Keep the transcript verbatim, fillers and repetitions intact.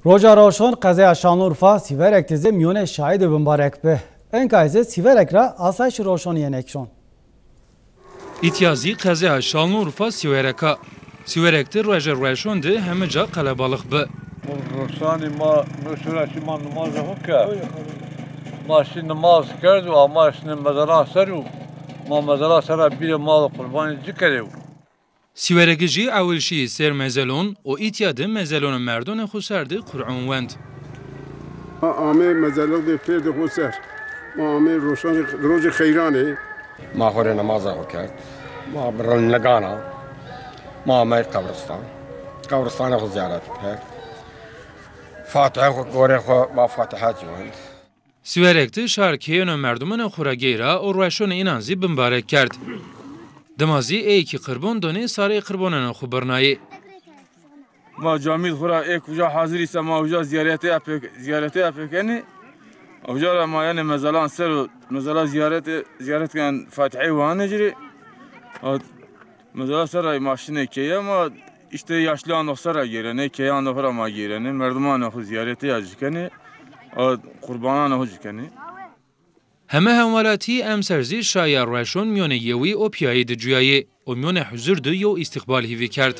Roja roşon qezeya Şanlıurfa Sîverek de zî mîyonê şayî de bimbarek bi. Enkay zî Sîverek ra asayîşê roşon yenê kişon. Îtya zî qezeya Şanlıurfa Sîwerek a. Sîwerek de roje roşon de heme ca qelebalix bi. Roşanî ma, no şura şî ma nimaza xo kerd. Ma şî nimaz kerd û ama şînê mezelan ser û ma mezelan ser ra bîrê mal û qurbanî ci kerê û. Sîweregi jî ewil şîyî ser mezelon û îtya de mezelonê merdonê xo ser de Qur'on wend. Ma amê mezelon de pêrdê xo ser. Ma amê roşanê, rojê xeyranê. Ma xo rê nemaza xo kerd. Ma bi rilnigana. Ma amey qebristan. Qebristanê xo zîyaret kerd. Fatihe xo, gorê xo, ma Fatiha ci wend. Sîwerek de şar keyên û merdumanê xo ra geyra û roşonê înan zî bimbarek kerd. Dima zî ey kî qirbon donê sarê qirbonanê xo birnayê. Ma camîd xo ra ê kuja hazir îsa ma uca zîyaretê ya pêk-, zîyaretê ya pêkenê. Uca ra ma yenê mezelan ser û mezela zîyaretê, zîyaret ken Fatiheyê wanê ci rê. Mesela ser ra ma şinê keye ma îşte yaşlîyan xo ser ra gêrenê, keyan xo ra ma gêrenê, merdimanê xo zîyaretê ya ci kenê, a qurbanan xo ci kenê. Heme hemwelatî emser zî şaya roşon mîyonê yewî û pîyayî de cuyayê û mîyonê huzur de yew îstîqbal hîvî kerd.